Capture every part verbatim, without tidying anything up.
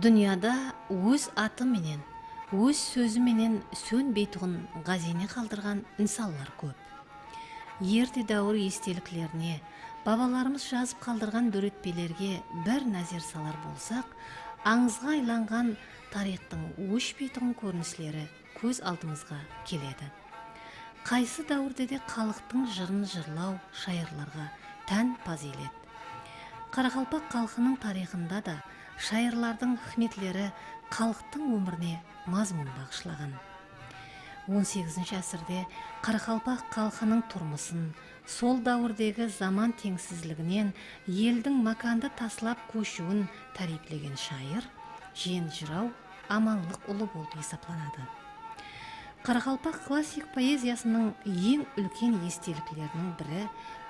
Dúnyada óz atı menen, óz sózi menen sónbeytuǵın ǵáziyne qaldırǵan insanlar kóp. Erte dáwir esteliklerine, babalarımız jazıp qaldırǵan dóretpelerge bir názer salar bolsaq, ańızǵa aylanǵan tariyxtıń óshpeytuǵın kórinisleri kóz aldımızǵa keledi. Qaysı dáwirde de xalıqtıń jırın jırlaw shayırlarǵa tán pazıylet. Qaraqalpaq xalqınıń tariyxında da shayırlardıń hikmetleri xalıqtıń ómirine mazmun baǵıshlaǵan. On segizinshi ásirde qaraqalpaq xalqınıń turmısın, sol dáwirdegi zaman teńsizliginen eldiń mákandı taslap kóshiwin táriyplegen shayır Jiyen jıraw Amanlıq ulı bolıp esaplanadı. Qaraqalpaq klassik poeziyasınıń eń úlken estelikleriniń biri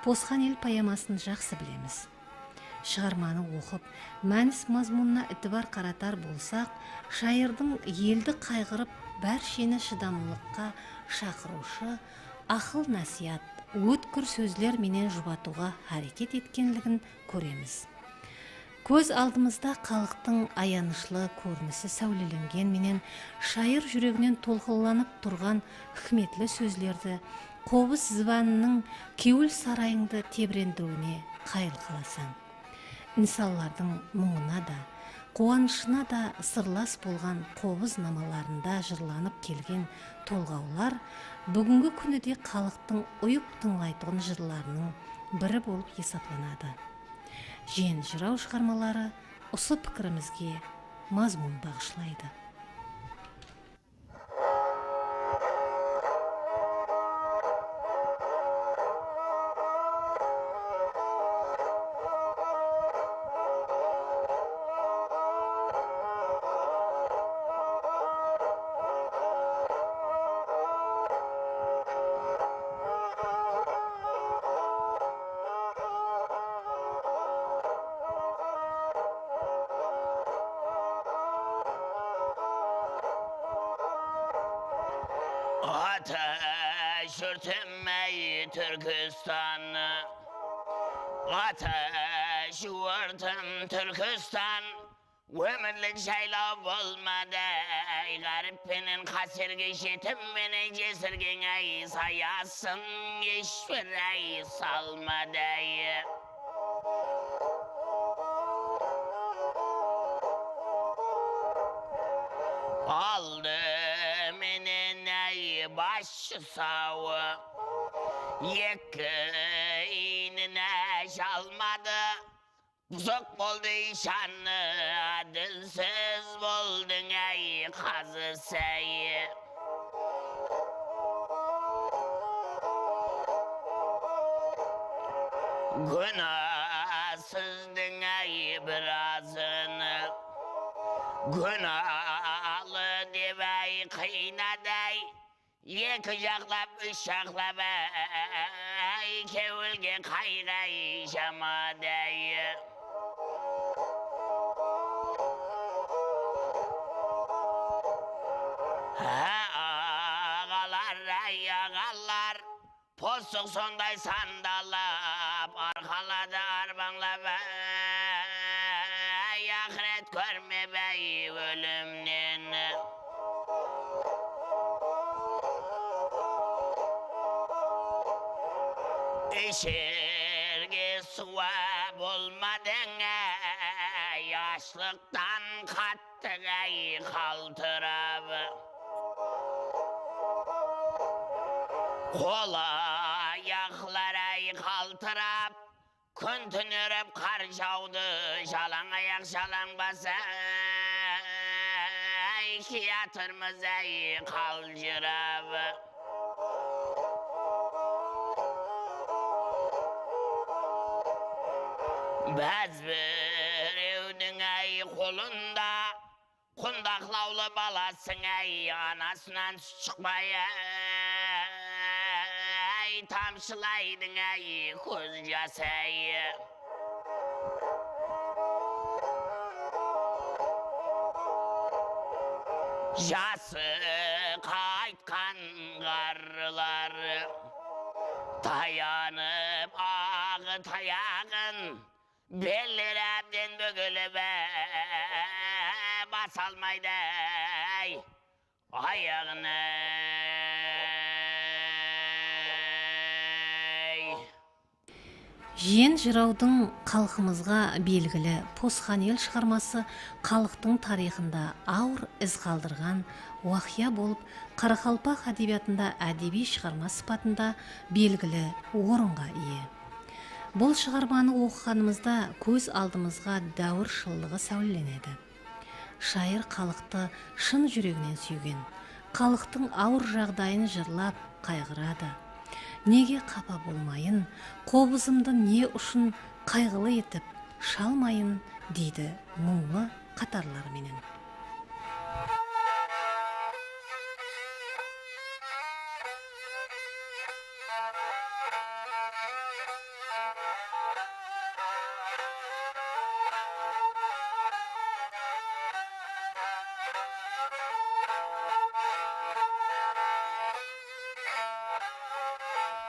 Posqan el poemasın jaqsı bilemiz. Shıǵarmanı oqıp, mánis-mazmunına itibar qaratar bolsaq, shayırdıń eldi qayǵırıp, bársheni shıdamlılıqqa shaqırıwshı aqıl-násiyat, ótkir sózler menen jubatıwǵa háreket etkenligin kóremiz. Kóz aldımızda xalıqtıń ayanıshlı kórinisi sáwlelengen menen shayır júreginen tolqınlanıp turǵan hikmetli sózlerdi, qobız zıbanınıń kewil sarayıńdı tebirendiriwine qayıl qalasań. Insanlardıń muńına da, quwanıshına da sırlas bolǵan qobız namalarında jırlanıp kelgen tolǵawlar búgingi kúni de xalıqtıń uyıp tıńlaytuǵın jırlarınıń biri bolıp esaplanadı. Jiyen jıraw shıǵarmaları usı pikirimizge mazmun baǵıshlaydı. Ata jurtım-áy Túrkistan, ata juwırtım Túrkistan, ómirlik jaylaw bolmadı-áy, ǵárip penen qáserge, jetim menen jesirgeń-áy, sayasın hesh bir áy salmadı-áy. Aldı menen-áy bas jasawı, eki iynin-á jalmadı. Buzıq boldı iyshannı, ádilsiz boldıń-áy, qazı sáyi. Gúnasızdıń-áy birazını gúnalı dep-áy qıynadı-áy. Eki jaqlap, úsh jaqlap, áy, kewilge qayǵı-áy jamadı-áy. Há, aǵalar-áy, aǵalar, posıq sonday sandalap, arqaladı arbańlap, áy, aqıret kórmep, áy, ólimnen. Isherge suwa bolmadıń-áy, ashlıqtan qattıǵı-áy qaltırap. Qol-ayaqlar-áy qaltırap, kún túnerip qar jawdı, jalań ayaq, jalań bas-áy, kiyatırmız-áy qaljırap. Báz birewdiń-áy qolında qundaqlawlı balasıń-áy, anasınan sút shıqpay-áy, tamshılaydıń-áy kóz jası-áy. Jası qaytqan ǵarrılar tayanıp aǵ tayaǵın, belleri ábden bógilip, áy, salmaydı-ay, ayaǵın-ay. Jiyen jırawdıń xalqımızǵa belgili Posqan el shıǵarması xalıqtıń tariyxında awır iz qaldırǵan waqıya bolıp, qaraqalpaq ádebiyatında ádebiy shıǵarma sıpatında belgili orınǵa iye. Bul shıǵarmanı oqıǵanımızda kóz aldımızǵa dáwir shıllıǵı sáwlelenedi. Shayır xalıqtı shın júreginen súygen, xalıqtıń awır jaǵdayın jırlap qayǵıradı. Nege qapa bolmayın, qobızımdı ne ushın qayǵılı etip shalmayın, deydi muńlı qatarları menen.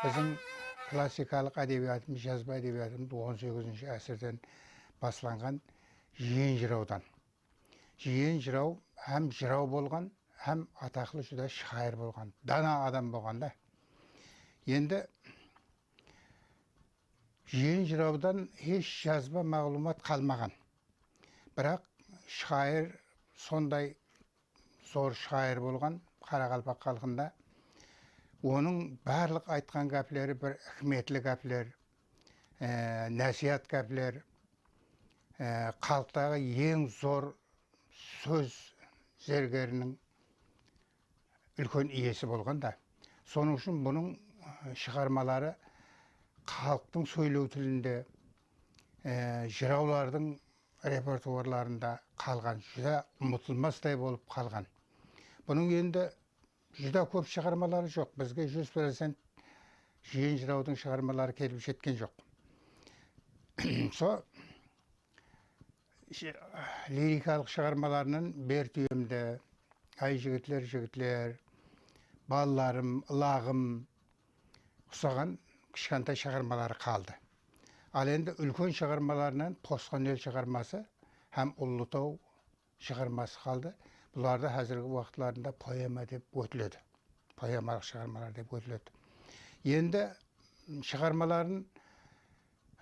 Biziń klassikalıq ádebiyatımız, jazba ádebiyatımız on segizinshi ásirden baslanǵan Jiyen jırawdan. Jiyen jıraw hám jıraw bolǵan, hám ataqlı júdá shayır bolǵan, dana adam bolǵan da. Endi Jiyen jırawdan hesh jazba maǵlıwmat qalmaǵan. Biraq shayır sonday zor shayır bolǵan qaraqalpaq xalqında. Onıń barlıq aytqan gápleri bir hikmetli gápler, e, násiyat gápler, e, xalıqtaǵı eń zor sóz zergeriniń úlken iyesi bolǵan da. Sonıń ushın bunıń, e, shıǵarmaları xalıqtıń sóylew tilinde, e, jırawlardıń repertuarlarında qalǵan, júdá umıtılmastay bolıp qalǵan. Bunıń endi júdá kóp shıǵarmaları joq. Bizge júz procent Jiyen jırawdıń shıǵarmaları kelip jetken joq. Sol Sh-, lirikalıq shıǵarmalarınan Bertúyemdi, Ay, jigitler, jigitler, Balalarım, Ilaǵım usaǵan kishkentay shıǵarmaları qaldı. Al endi úlken shıǵarmalarınan Posqan el shıǵarması hám Ullı taw shıǵarması qaldı. Bulardı házirgi waqıtlarında poema dep ótiledi. Poemalıq shıǵarmalar dep ótiledi. Endi shıǵarmaların,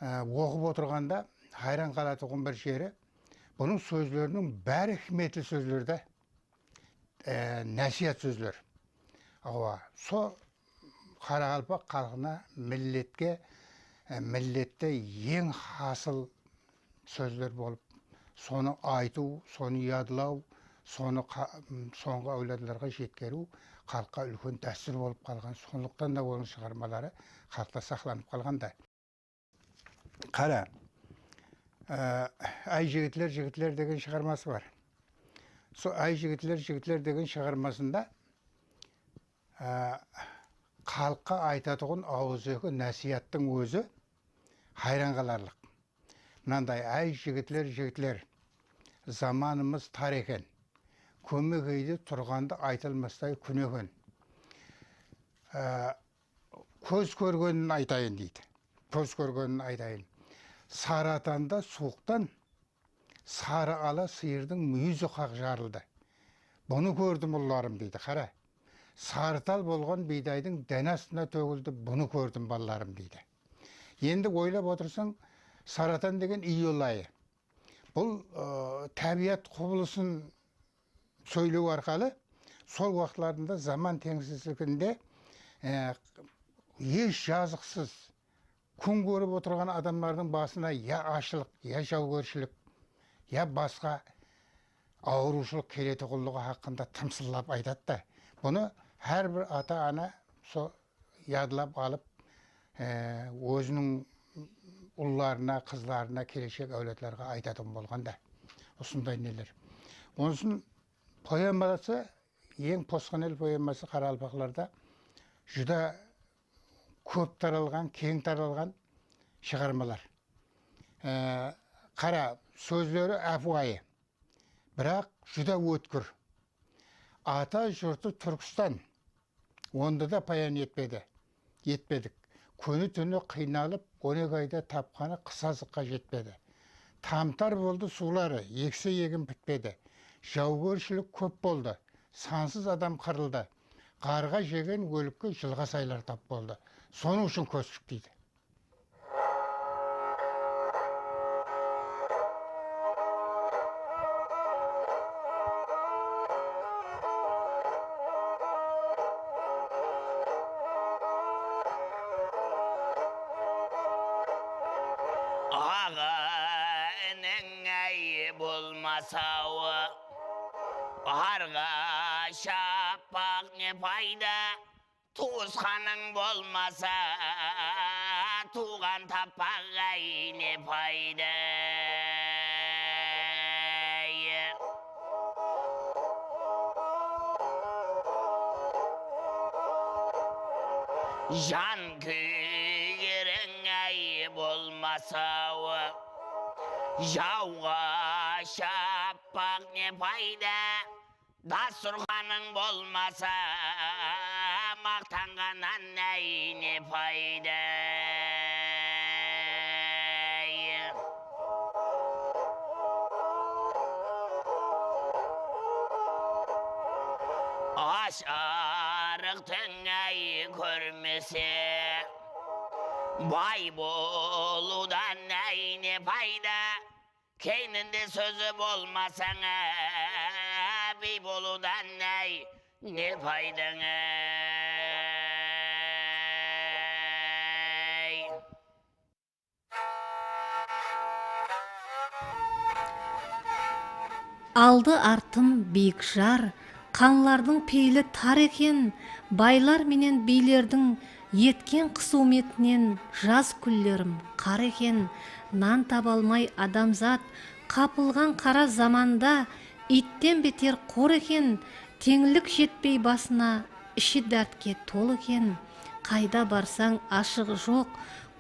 e, oqıp otırǵanda hayran qalatuǵın bir jeri, bunıń sózleriniń bári hikmetli sózler de, e, násiyat sózler. Awa, so qaraqalpaq xalqına, milletke, e, millette eń hasıl sózler bolıp, sonı aytıw, sonı yadlaw, sonı qa-, m, sońǵı áwladlarǵa jetkeriw xalıqqa úlken dástúr bolıp qalǵan. Sonlıqtan da onıń shıǵarmaları xalıqta saqlanıp qalǵan da. Qara, e, Ay, jigitler, jigitler degen shıǵarması bar. Sol Ay, jigitler, jigitler degen shıǵarmasında, e, xalıqqa aytatuǵın awızeki násiyattıń ózi hayran qalarlıq. Mınanday, ay, jigitler, jigitler, zamanımız tar eken. Kómekeyde turǵandı aytılmastay kún eken. Á, kóz kórgenin aytayın, deydi. Kóz kórgenin aytayın. Sarı atanda suwıqtan sarı ala sıyırdıń múyizi qaq jarıldı. Bunı kórdim, ullarım, deydi. Qara, sarı tal bolǵan biydaydıń dánasına tógildi, bunı kórdim, balalarım, deydi. Endi oylap otırsań, saratan degen iyul ayı. Bul, ı, tábiyat qubılısın sóylew arqalı sol waqıtlarında zaman teńsizliginde, e, hesh jazıqsız kún kórip otırǵan adamlardıń basına ya ashılıq, ya jawgershilik, ya basqa awırıwshılıq keletuǵınlıǵı haqqında tımsıllap aytadı da. Bunı hár bir ata-ana so yadlap alıp, e, óziniń ullarına, qızlarına, keleshek áwladlarǵa aytatuǵın bolǵan da. Usınday neler. Onısın poeması, eń Posqan el poeması qaraqalpaqlarda júdá kóp taralǵan, keń taralǵan shıǵarmalar. E, qara, sózleri ápiwayı. Biraq júdá ótkir. Ata jurtı Túrkistan. Onda da payan etpedi, etpedik. Kúni-túni qıynalıp, on eki ayda tapqanı qıs azıqqa jetpedi. Tamtar boldı suwları, ekse egin pitpedi. Jawgershilik kóp boldı, sansız adam qırıldı. Ǵarǵa jegen ólikke jılǵa saylar tap boldı. Sonıń ushın kóstik, deydi. Aǵa iniń-áy bolmasa-ı, arǵa shappaq ne payda? Tuwısqanıń bolmasa, tuwǵan tappaq-áy, ne payda? Jan kúyeriń-áy bolmasa-ı, jawǵa shappaq ne payda? Dasturxanıń bolmasa, maqtanǵannan-áy, ne payda? Ash-arıqtıń-áy kórmese, bay bolıwdan-áy, ne payda? Keyninde sózi bolmasań, biy bolıwdan, áy, ne paydań, áy? Aldı-artın biyik jar, Xanlardıń peyli tar eken, baylar menen biylerdiń etken qısıwmetinen jaz kúnlerim qar eken. Nan taba almay adamzat qapılǵan qara zamanda iytten beter qor eken. Teńlik jetpey basına, ishi dártke tolı eken. Qayda barsań, ashıǵı joq,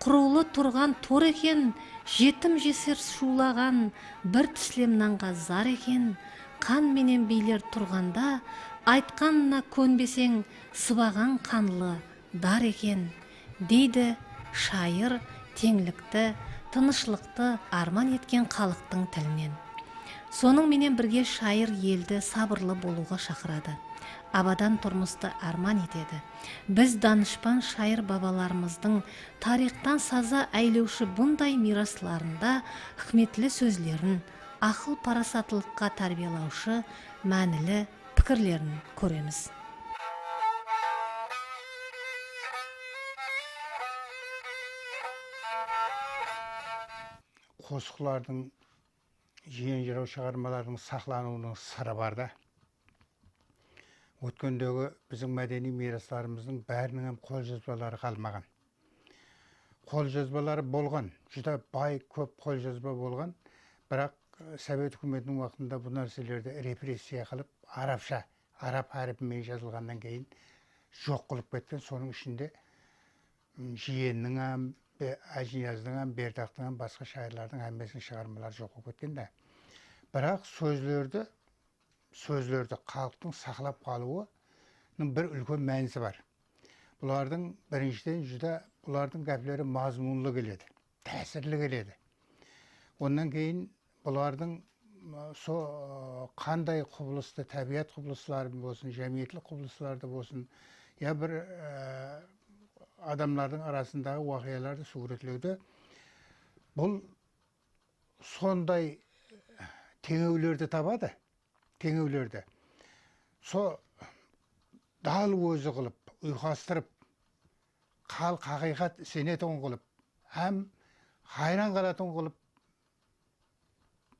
qurıwlı turǵan tor eken. Jetim-jesir shuwlaǵan bir tislem nanǵa zar eken. Xan menen biyler turǵanda, aytqanına kónbeseń, sıbaǵan qanlı dar eken, deydi shayır teńlikti, tınıshlıqtı árman etken xalıqtıń tilinen. Sonıń menen birge shayır eldi sabırlı bolıwǵa shaqıradı, abadan turmıstı árman etedi. Biz danıshpan shayır babalarımızdıń tariyxtan saza áylewshi bunday miyraslarında hikmetli sózlerin, aqıl-parasatlılıqqa tárbiyalawshı mánili pikirlerin kóremiz. Qosıqlardıń, jıyın-jıraw shıǵarmalardıń saqlanıwınıń sırı bar da. Ótkendegi biziń mádeniy miyraslarımızdıń báriniń hám qoljazbaları qalmaǵan. Qoljazbaları bolǵan, júdá bay, kóp qoljazba bolǵan. Biraq, e, sovet húkimetiniń waqtında bul nárselerdi repressiya qılıp, arabsha, arab háripi menen jazılǵannan keyin joq qılıp ketken. Sonıń ishinde, m, Jiyenniń hám, be-, Ájiniyazdıń hám, Berdaqtıń hám, basqa shayırlardıń hámmesiniń shıǵarmaları joq bolıp ketken da. Biraq sózlerdi sózlerdi xalıqtıń saqlap qalıwınıń bir úlken mánisi bar. Bulardıń, birinshiden, júdá, bulardıń gápleri mazmunlı keledi, tásirli keledi. Onnan keyin bulardıń, m, so-, qanday qubılıstı, tábiyat qubılısları bolsın, jámiyetlik qubılıslardı bolsın, ya bir, e, adamlardıń arasındaǵı waqıyalardı súwretlewde bul sonday teńewlerdi tabadı, teńewlerdi. So dal ózi qılıp, uyqastırıp, xalıq haqıyqat isenetuǵın qılıp hám hayran qalatuǵın qılıp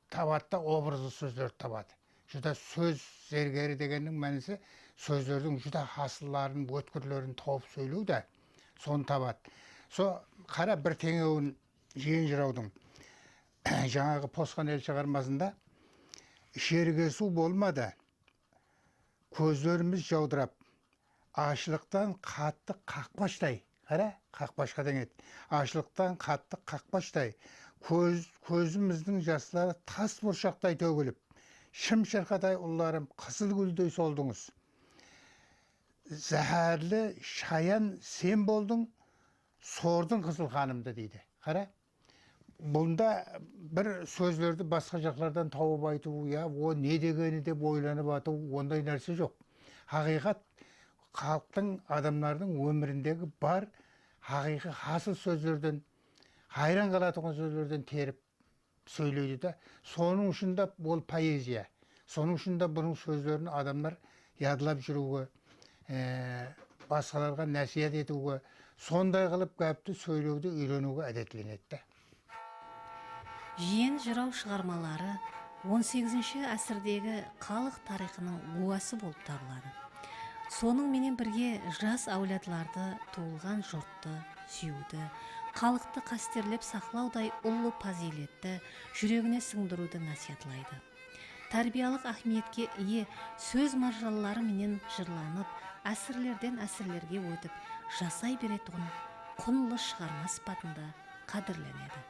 tabadı da, obrazlı sózlerdi tabadı. Júdá sóz zergeri degenniń mánisi sózlerdiń júdá hasılların, ótkirlerin tawıp sóylew da, sonı tabadı. So, qara, bir teńewin Jıyın-jırawdıń jańaǵı Posqan el shıǵarmasında, "Isherge suw bolmadı, kózlerimiz jawdırap, ashlıqtan qattı qaqpashtay", qara, qaqpashqa deńedi. "Ashlıqtan qattı qaqpashtay, kóz, kózimizdiń jasları tas burshaqtay tógilip, shım-shırqaday ullarım qızıl gúldey soldıńız. Záhárli shayan sen boldıń, sordıń qızıl qanımdı", deydi. Qara, Bunda bir sózlerdi basqa jaqlardan tawıp aytıw, ya o ne degeni dep oylanıp atıw, onday nárse joq. Haqıyqat xalıqtıń, adamlardıń ómirindegi bar haqıyqıy hasıl sózlerden, hayran qalatuǵın sózlerden terip sóyleydi da. Sonıń ushın da ol poeziya. Sonıń ushın da bunıń sózlerin adamlar yadlap júriwge, e, basqalarǵa násiyat etiwge, sonday qılıp gápti sóylewdi úyreniwge ádetlenedi da. Jiyen jıraw shıǵarmaları on segizinshi ásirdegi xalıq tariyxınıń gúwası bolıp tabıladı. Sonıń menen birge jas áwladlardı tuwılǵan jurttı súyiwdi, xalıqtı qásterlep saqlawday ullı pazıyletti júregine sińdiriwdi násiyatlaydı. Tárbiyalıq áhmiyetke iye sóz marjanları menen jırlanıp, ásirlerden ásirlerge ótip jasay beretuǵın qunlı shıǵarma sıpatında qádirlenedi.